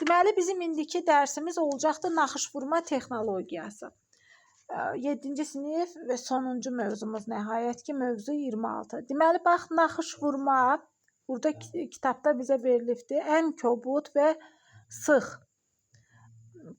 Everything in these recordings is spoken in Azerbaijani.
Deməli, bizim indiki dərsimiz olacaqdır naxış vurma texnologiyası. 7-ci sinif və sonuncu mövzumuz nəhayət ki, mövzu 26. Deməli, bax, naxış vurma burada kitabda bizə verilibdir. Ən kobud və sıx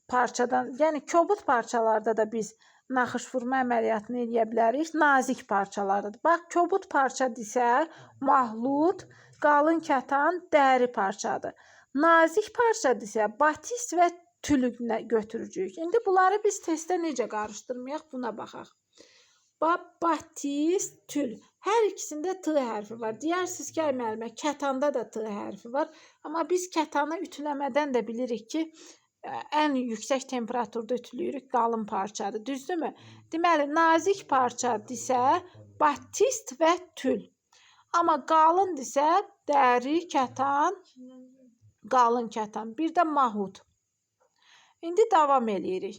parçadan, yəni kobud parçalarda da biz naxış vurma əməliyyatını eləyə bilərik. Nazik parçalarda. Bax, kobud parça desə, mahlud, qalın kətan, dəri parçadır. Nazik parça desə, batist və tülü götürücüyük. İndi bunları biz testdə necə qarışdırmayaq, buna baxaq. Bax, batist, tül. Hər ikisində T hərfi var. Deyərsiniz ki, ay müəllimə, kətanda da T hərfi var. Amma biz kətanı ütüləmədən də bilirik ki, ən yüksək temperaturda ütülüyürük, qalın parçadır. Düzdürmü? Deməli, nazik parça desə, batist və tül. Amma qalın desə, dəri, kətan, qalın kətan. Bir də mahud. İndi davam eləyirik.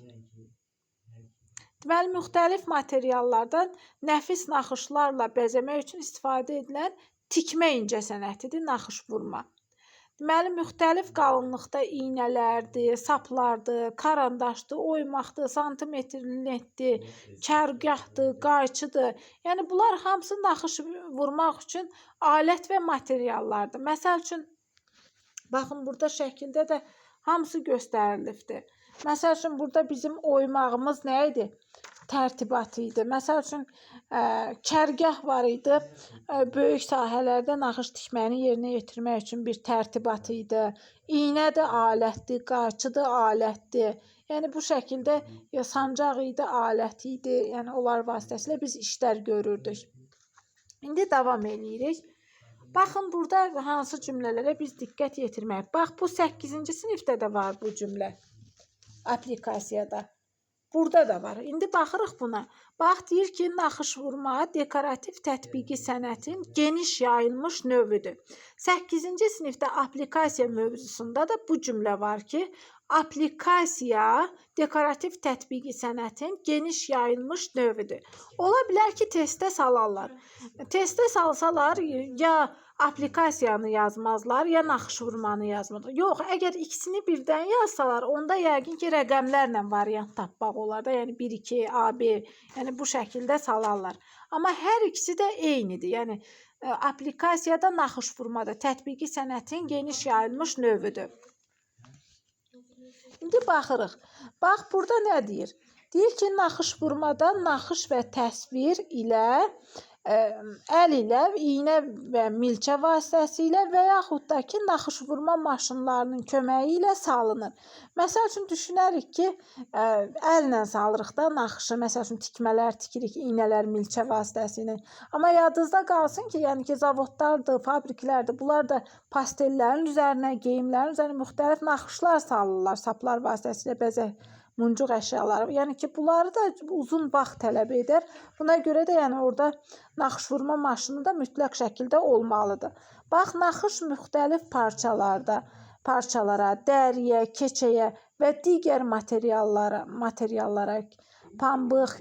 Deməli, müxtəlif materiallardan nəfis naxışlarla bəzəmək üçün istifadə edilən tikmə incəsənətidir naxış vurma. Deməli, müxtəlif qalınlıqda iynələrdir, saplardır, karandaşdır, oymaqdır, santimetr lentdir, kərgahdır, qayçıdır. Yəni, bunlar hamısı naxış vurmaq üçün alət və materiallardır. Məsəl üçün, baxın, burada şəkildə də hamısı göstərilibdir. Məsəl üçün, burada bizim oymağımız nə idi? Tərtibatı idi. Məsəl üçün, kərgah var idi. Böyük sahələrdə naxış tikməni yerinə yetirmək üçün bir tərtibatı idi. İynədir, alətdir, qayçıdır, alətdir. Yəni, bu şəkildə ya sancaq idi, alət idi. Yəni, onlar vasitəsilə biz işlər görürdük. İndi davam eləyirik. Baxın, burada hansı cümlələrə biz diqqət yetirməyik. Bax, bu 8-ci sinifdə də var bu cümlə aplikasiyada. Burada da var. İndi baxırıq buna. Bax, deyir ki, naxış vurma dekorativ tətbiqi sənətin geniş yayılmış növüdür. 8-ci sinifdə aplikasiya mövzusunda da bu cümlə var ki, aplikasiya dekorativ tətbiqi sənətin geniş yayılmış növüdür. Ola bilər ki, testə salarlar. Testə salsalar ya aplikasiyanı yazmazlar, ya naxış vurmanı yazmazlar. Yox, əgər ikisini birdən yazsalar, onda yəqin ki, rəqəmlərlə variant tapmaq olar da. Yəni 1, 2, A, B, yəni bu şəkildə salarlar. Amma hər ikisi də eynidir. Yəni aplikasiyada naxış vurmada tətbiqi sənətin geniş yayılmış növüdür. İndi baxırıq. Bax, burada nə deyir? Deyir ki, naxış vurmada naxış və təsvir ilə əl ilə, iynə və milçə vasitəsilə və yaxud da ki, naxış vurma maşınlarının köməyi ilə salınır. Məsəl üçün, düşünərik ki, əllə salırıq da naxışı, məsəl üçün, tikmələr tikirik, iynələr, milçə vasitəsilə. Amma yadınızda qalsın ki, yəni ki, zavodlardır, fabriklərdir, bunlar da pastellərin üzərinə, geyimlərin üzərinə müxtəlif naxışlar salırlar, saplar vasitəsilə bəzək muncuq əşyaları. Yəni ki, bunları da uzun vaxt tələb edər. Buna görə də yəni orada naxış vurma maşını da mütləq şəkildə olmalıdır. Bax, naxış müxtəlif parçalarda, parçalara, dəriyə, keçəyə və digər materiallara, pambıq,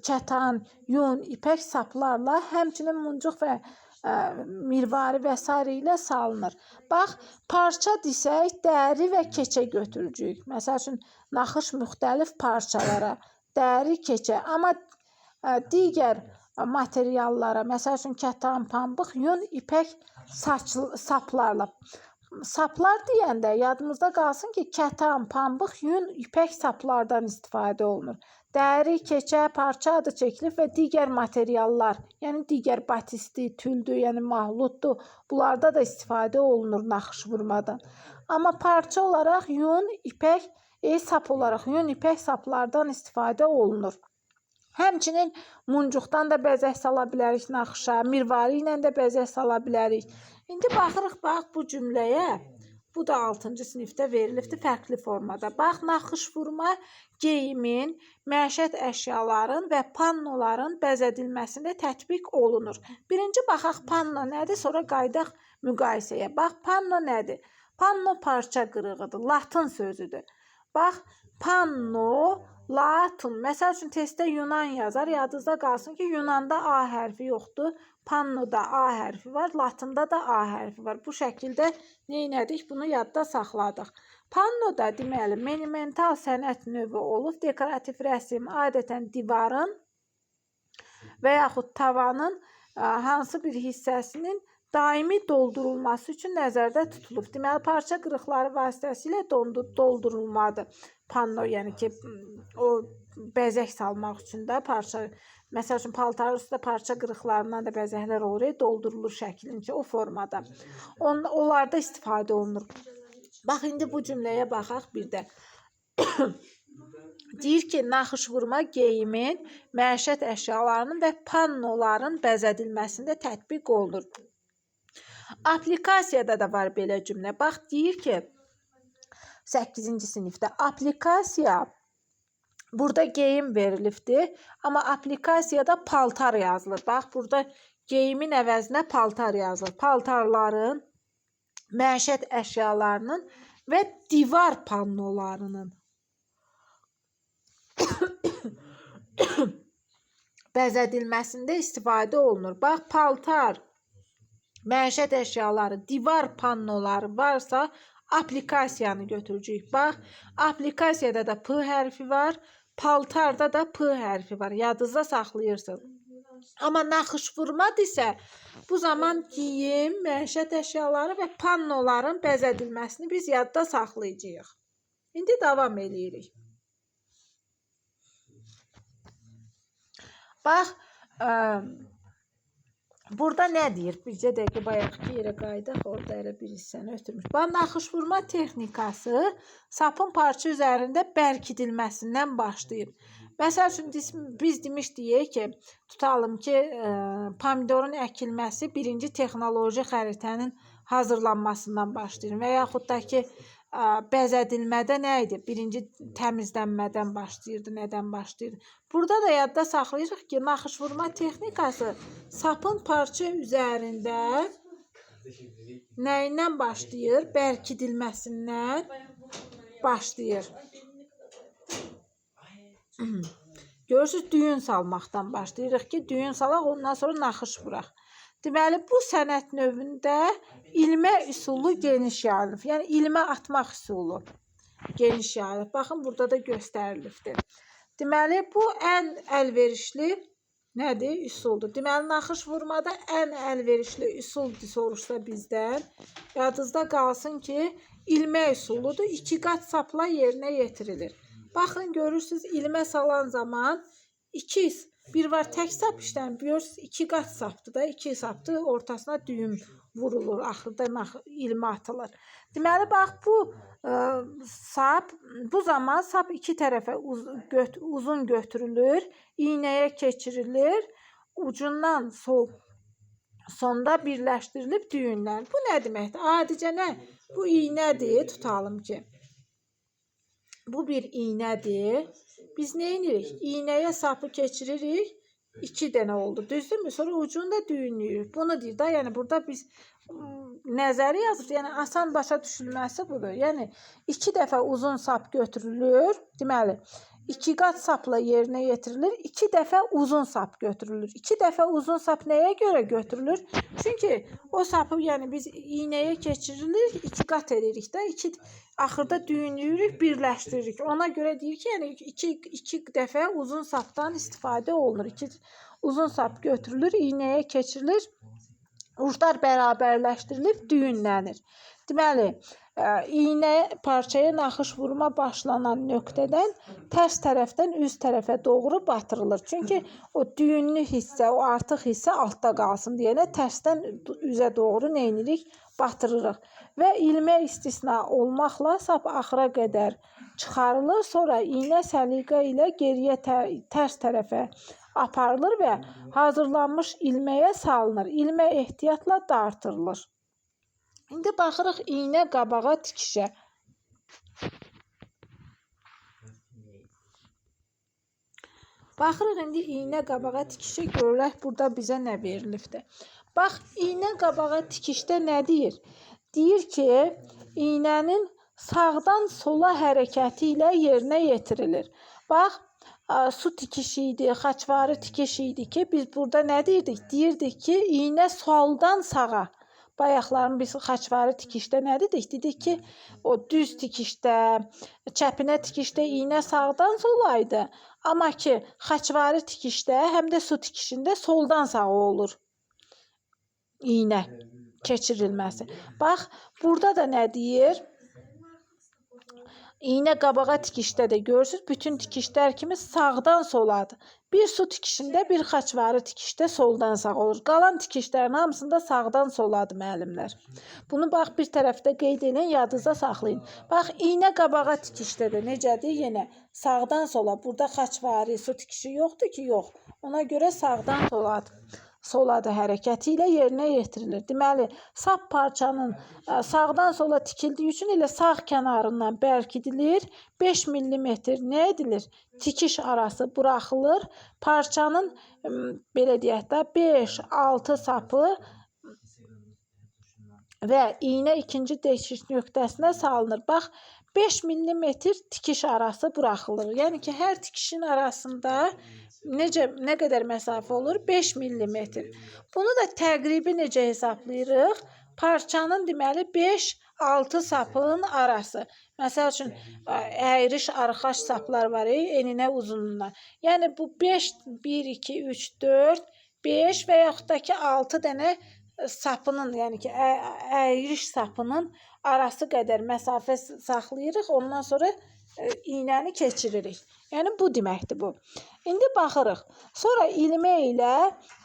kətan, yun, ipək saplarla, həmçinin muncuq və mirvari və sairə ilə salınır. Bax, parça desək, dəri və keçə götürücüyük. Məsəl üçün, naxış müxtəlif parçalara, dəri, keçə, amma digər materiallara, məsəl üçün, kətan, pambıq, yun, ipək saplarla. Saplar deyəndə yadımızda qalsın ki, kətan, pambıq, yun, ipək saplardan istifadə olunur. Dəri, keçə, parça adı çəkilib və digər materiallar, yəni digər batisti, tüldür, yəni mahluddur, bunlarda da istifadə olunur naxış vurmadan. Amma parça olaraq yun, ipək, sap olaraq yun, ipək saplardan istifadə olunur. Həmçinin muncuqdan da bəzək sala bilərik naxışa, mirvari ilə də bəzək sala bilərik. İndi baxırıq, bax bu cümləyə. Bu da 6-cı sinifdə verilibdir fərqli formada. Bax, naxış vurma geyimin, məişət əşyaların və pannoların bəzədilməsində tətbiq olunur. Birinci baxaq panno nədir, sonra qayıdaq müqayisəyə. Bax, panno nədir? Panno parça qırığıdır, latın sözüdür. Bax, panno latın. Məsəl üçün, testdə Yunan yazar. Yadınızda qalsın ki, Yunanda A hərfi yoxdur. Pannoda A hərfi var, latında da A hərfi var. Bu şəkildə neynədik? Bunu yadda saxladıq. Pannoda deməli monumental sənət növü olub. Dekorativ rəsm adətən divarın və yaxud tavanın hansı bir hissəsinin daimi doldurulması üçün nəzərdə tutulub. Deməli, parça qırıqları vasitəsilə doldurulmadır. Panno, yəni ki, o bəzək salmaq üçün də parça, məsəl üçün paltarın üstə parça qırıqlarından da bəzəklər olur, doldurulur şəklincə o formada. Onlarda istifadə olunur. Bax, indi bu cümləyə baxaq bir də. Deyir ki, naxış vurma geyimin, məişət əşyalarının və pannoların bəzədilməsində tətbiq olunur. Aplikasiyada da var belə cümlə. Bax, deyir ki, 8-ci sinifdə aplikasiya, burada geyim verilibdir, amma aplikasiyada paltar yazılır. Bax, burada geyimin əvəzinə paltar yazılır. Paltarların, məişət əşyalarının və divar pannolarının bəzədilməsində istifadə olunur. Bax, paltar, məişət əşyaları, divar pannoları varsa aplikasiyanı götürəcəyik. Bax, aplikasiyada da P hərfi var, paltarda da P hərfi var. Yadınızda saxlayırsınız. Amma naxış vurmadır isə bu zaman geyim, məişət əşyaları və pannoların bəzədilməsini biz yadda saxlayacağıq. İndi davam eləyirik. Bax, burada nə deyir? Bircə dəqiqə bayaqki yerə qayıdaq, orada elə bir hissəni ötürmüş. Bax, naxış vurma texnikası sapın parça üzərində bərkidilməsindən başlayır. Məsəl üçün, biz demişdik ki, tutalım ki, pomidorun əkilməsi birinci texnoloji xəritənin hazırlanmasından başlayır və yaxud da ki, bəzədilmədə nə idi? Birinci təmizlənmədən başlayırdı, nədən başlayırdı? Burada da yadda saxlayırıq ki, naxış vurma texnikası sapın parça üzərində nəyindən başlayır? Bərkidilməsindən başlayır. Görürsünüz, düyün salmaqdan başlayırıq ki, düyün salaq, ondan sonra naxış vuraq. Deməli, bu sənət növündə ilmə üsulu geniş yayılıb. Yəni, ilmə atmaq üsulu geniş yayılıb. Baxın, burada da göstərilibdir. Deməli, bu ən əlverişli nədir? Üsuldur. Deməli, naxış vurmada ən əlverişli üsuldur soruşsa bizdən. Yadınızda qalsın ki, ilmə üsuludur. İki qat sapla yerinə yetirilir. Baxın, görürsünüz, ilmə salan zaman iki, bir var tək sap işlənir, görürsünüz, iki qat sapdır da, iki sapdır, ortasına düyüm vurulur, axırda ilmə atılır. Deməli, bax, bu sap, bu zaman sap iki tərəfə uzun götürülür, iynəyə keçirilir, ucundan sonda birləşdirilib düyünlər. Bu nə deməkdir? Adicə nə? Bu iynədir, tutalım ki. Bu bir iynədir. Biz nə edirik? İynəyə sapı keçiririk. 2 dənə oldu. Düzdürmü? Sonra ucunu da düyünlüyürük. Bunu deyir da, yəni burada biz nəzəri yazıb, yəni asan başa düşülməsi budur. Yəni 2 dəfə uzun sap götürülür. Deməli, 2 qat sapla yerinə yetirilir. 2 dəfə uzun sap götürülür. 2 dəfə uzun sap nəyə görə götürülür? Çünki o sapı, yəni biz iynəyə keçirilir, 2 qat edirik də, 2 axırda düyünlüyürük, birləşdiririk. Ona görə deyir ki, yəni 2 dəfə uzun sapdan istifadə olunur. 2 uzun sap götürülür, iynəyə keçirilir, uclar bərabərləşdirilib düyünlənir. Deməli, iynə parçaya naxış vurma başlanan nöqtədən tərs tərəfdən üz tərəfə doğru batırılır. Çünki o düyünlü hissə, o artıq hissə altda qalsın deyənə tərsdən üzə doğru neynirik? Batırırıq. Və ilmə istisna olmaqla sap axıra qədər çıxarılır. Sonra iynə səliqə ilə geriyə tərs tərəfə aparılır və hazırlanmış ilməyə salınır. İlmə ehtiyatla dartırılır. İndi baxırıq iynə qabağa tikişə. Baxırıq indi iynə qabağa tikişə, görürək burada bizə nə verilibdir. Bax, iynə qabağa tikişdə nə deyir? Deyir ki, iynənin sağdan sola hərəkəti ilə yerinə yetirilir. Bax, su tikişi idi, xaçvari tikiş idi ki, biz burada nə deyirdik? Deyirdik ki, iynə soldan sağa. Bayaqların biz xaçvari tikişdə nə dedik? Dedik ki, o düz tikişdə, çəpinə tikişdə iynə sağdan sola idi. Amma ki, xaçvari tikişdə, həm də su tikişində soldan sağa olur iynə keçirilməsi. Bax, burada da nə deyir? İynə qabağa tikişdə də görürsünüz, bütün tikişlər kimi sağdan soladır. Bir su tikişində, bir xaçvari tikişdə soldan sağa olur. Qalan tikişlərin hamısında sağdan soladır müəllimlər. Bunu bax bir tərəfdə qeyd edin, yadınızda saxlayın. Bax, iynə qabağa tikişdə də necədir? Yenə sağdan sola. Burada xaçvari su tikişi yoxdur ki, yox. Ona görə sağdan soladır. Soladır hərəkəti ilə yerinə yetirilir. Deməli, sap parçanın sağdan sola tikildiyi üçün elə sağ kənarından bərkidilir. 5 millimetr nə edilir? Tikiş arası buraxılır. Parçanın, belə deyək də, 5-6 sapı və iynə ikinci deşiş nöqtəsinə salınır. Bax, 5 millimetr tikiş arası buraxılır. Yəni ki, hər tikişin arasında nə qədər məsafə olur? 5 millimetr. Bunu da təqribi necə hesablayırıq? Parçanın deməli 5-6 sapının arası. Məsəl üçün, əyriş, arxaş saplar var, eninə, uzunluğuna. Yəni, bu 5, 1, 2, 3, 4, 5 və yaxud da ki, 6 dənə sapının, yəni ki, əyriş sapının arası qədər məsafə saxlayırıq. Ondan sonra iynəni keçiririk. Yəni, bu deməkdir bu. İndi baxırıq. Sonra ilmə ilə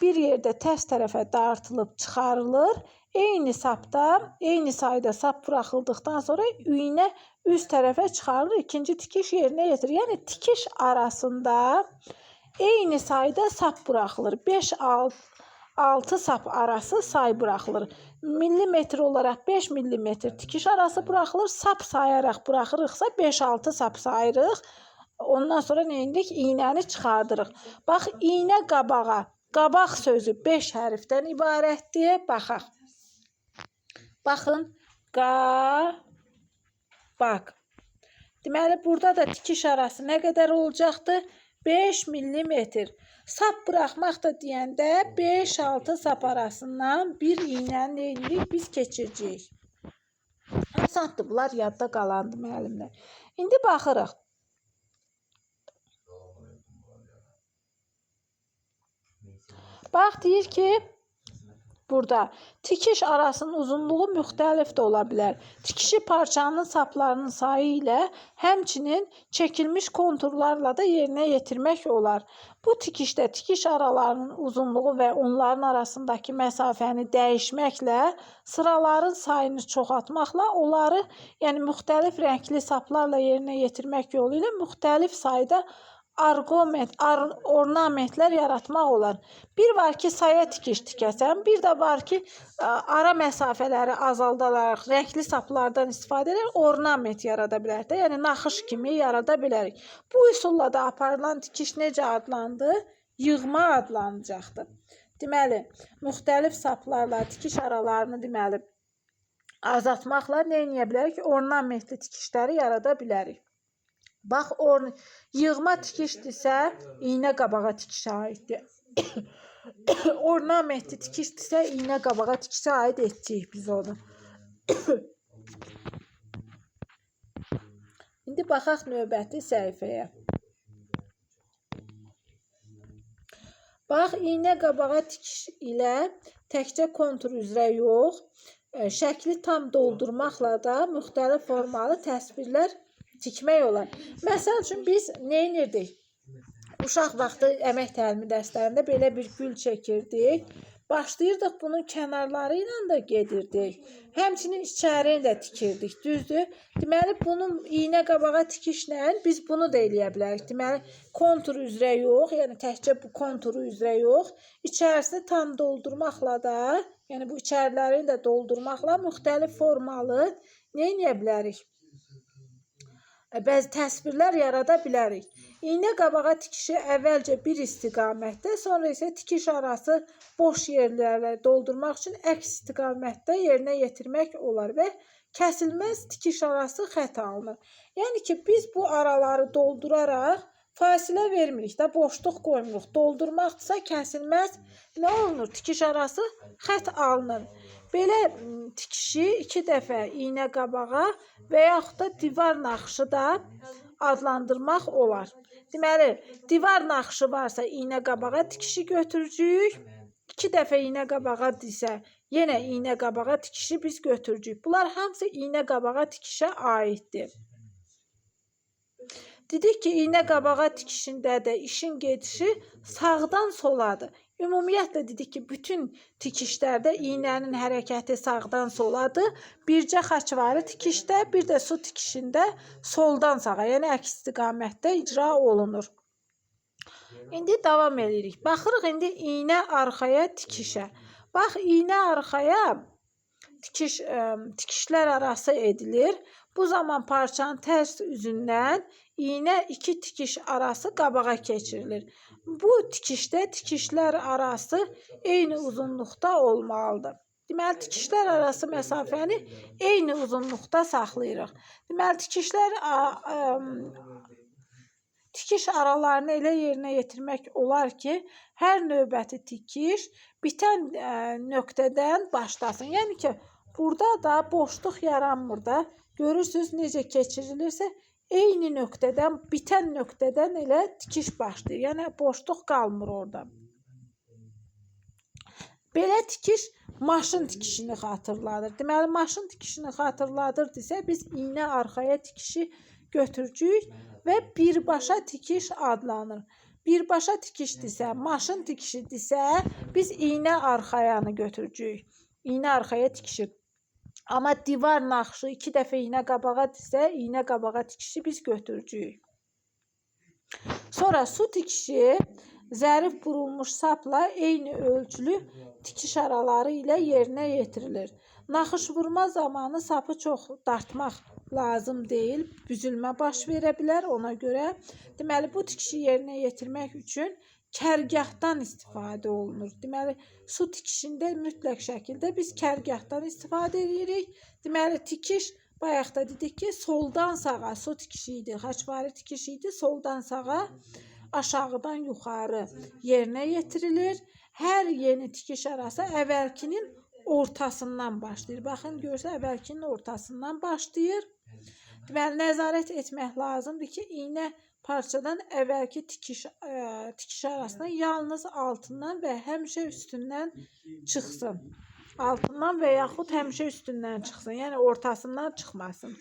bir yerdə tərs tərəfə dartılıb çıxarılır. Eyni sapda, eyni sayda sap buraxıldıqdan sonra iynə üst tərəfə çıxarılır. İkinci tikiş yerinə yetirir. Yəni, tikiş arasında eyni sayda sap buraxılır. 5-6 sap arası say buraxılır. Millimetr olaraq 5 millimetr tikiş arası buraxılır. Sap sayaraq buraxırıqsa 5-6 sap sayırıq. Ondan sonra nə edirik? İynəni çıxardırıq. Bax, iynə qabağa. Qabaq sözü 5 hərfdən ibarətdir. Baxaq. Baxın, qabaq. Deməli, burada da tikiş arası nə qədər olacaqdır? 5 millimetr. Sap buraxmaq da deyəndə 5-6 sap arasından bir iynəni nə edirik? Biz keçirəcəyik. Asandır, bunlar yadda qalandı müəllimlər. İndi baxırıq. Bax, deyir ki, burada tikiş arasının uzunluğu müxtəlif də ola bilər. Tikişi parçanın saplarının sayı ilə həmçinin çəkilmiş konturlarla da yerinə yetirmək olar. Bu tikişdə tikiş aralarının uzunluğu və onların arasındakı məsafəni dəyişməklə, sıraların sayını çoxaltmaqla, onları, yəni müxtəlif rəngli saplarla yerinə yetirmək yolu ilə müxtəlif sayda ornamentlər yaratmaq olar. Bir var ki, saya tikiş tikəsən, bir də var ki, ara məsafələri azaldalaraq rəngli saplardan istifadə edərək ornament yarada bilərik də, yəni naxış kimi yarada bilərik. Bu üsulla da aparılan tikiş necə adlandı? Yığma adlanacaqdır. Deməli, müxtəlif saplarla tikiş aralarını azaltmaqla nə edə bilərik? Ornamentli tikişləri yarada bilərik. Bax, yığma tikişdirsə, iynə qabağa tikişə aiddir. Ornamentli tikişdirsə, iynə qabağa tikişə aid edəcəyik biz onu. İndi baxaq növbəti səhifəyə. Bax, iynə qabağa tikiş ilə təkcə kontur üzrə yox, şəkli tam doldurmaqla da müxtəlif formalı təsvirlər tikmək olar. Məsəl üçün, biz nə edirdik? Uşaq vaxtı əmək təlimi dərslərində belə bir gül çəkirdik. Başlayırdıq, bunun kənarları ilə də gedirdik. Həmçinin içərini də tikirdik, düzdür? Deməli, bunun iynə qabağa tikişlə biz bunu da eləyə bilərik. Deməli, kontur üzrə yox, yəni təkcə bu konturu üzrə yox, içərisini tam doldurmaqla da, yəni bu içərilərini də doldurmaqla müxtəlif formalı nə eləyə bilərik? Bəzi təsvirlər yarada bilərik. İynə qabağa tikişi əvvəlcə bir istiqamətdə, sonra isə tikiş arası boş yerlərlə doldurmaq üçün əks istiqamətdə yerinə yetirmək olar və kəsilməz tikiş arası xətt alınır. Yəni ki, biz bu araları dolduraraq Fasilə vermirik də, boşluq qoymuruq. Doldurmaqdırsa kəsilməz. Nə olunur? Tikiş arası xətt alınır. Belə tikişi 2 dəfə iynə qabağa və yaxud da divar naxışı da adlandırmaq olar. Deməli, divar naxışı varsa iynə qabağa tikişi götürücüyük. 2 dəfə iynə qabağa desə, yenə iynə qabağa tikişi biz götürücüyük. Bunlar hamısı iynə qabağa tikişə aiddir. Dedik ki, iynə qabağa tikişində də işin gedişi sağdan soladır. Ümumiyyətlə dedik ki, bütün tikişlərdə iynənin hərəkəti sağdan soladır. Bircə xaçvari tikişdə, bir də su tikişində soldan sağa, yəni əks istiqamətdə icra olunur. İndi davam edirik. Baxırıq indi iynə arxaya tikişə. Bax, iynə arxaya tikişlər arası edilir. Bu zaman parçanın tərs üzündən iynə 2 tikiş arası qabağa keçirilir. Bu tikişdə tikişlər arası eyni uzunluqda olmalıdır. Deməli, tikişlər arası məsafəni eyni uzunluqda saxlayırıq. Deməli, tikiş aralarını elə yerinə yetirmək olar ki, hər növbəti tikiş bitən nöqtədən başlasın. Yəni ki, burada da boşluq yaranmır da. Görürsünüz, necə keçirilirsə, eyni nöqtədən, bitən nöqtədən elə tikiş başlayır. Yəni, boşluq qalmır orada. Belə tikiş maşın tikişini xatırladır. Deməli, maşın tikişini xatırladır desə, biz iynə arxaya tikişi götürücüyük və birbaşa tikiş adlanır. Birbaşa tikişdirsə, maşın tikişidirsə, biz iynə arxayanı götürücüyük. İynə arxaya tikişi. Amma divar naxışı 2 dəfə iynə qabağa desə, iynə qabağa tikişi biz götürücüyük. Sonra su tikişi zərif burulmuş sapla eyni ölçülü tikiş araları ilə yerinə yetirilir. Naxış vurma zamanı sapı çox dartmaq lazım deyil, büzülmə baş verə bilər ona görə. Deməli, bu tikişi yerinə yetirmək üçün kərgahdan istifadə olunur. Deməli, su tikişində mütləq şəkildə biz kərgahdan istifadə edirik. Deməli, tikiş, bayaq da dedik ki, soldan sağa su tikişi idi, xaçvari tikişi idi, soldan sağa, aşağıdan yuxarı yerinə yetirilir. Hər yeni tikiş arası əvvəlkinin ortasından başlayır. Baxın, görsə, əvvəlkinin ortasından başlayır. Deməli, nəzarət etmək lazımdır ki, iynə parçadan əvvəlki tikiş arasına yalnız altından və həmişə üstündən çıxsın. Altından və yaxud həmişə üstündən çıxsın. Yəni, ortasından çıxmasın.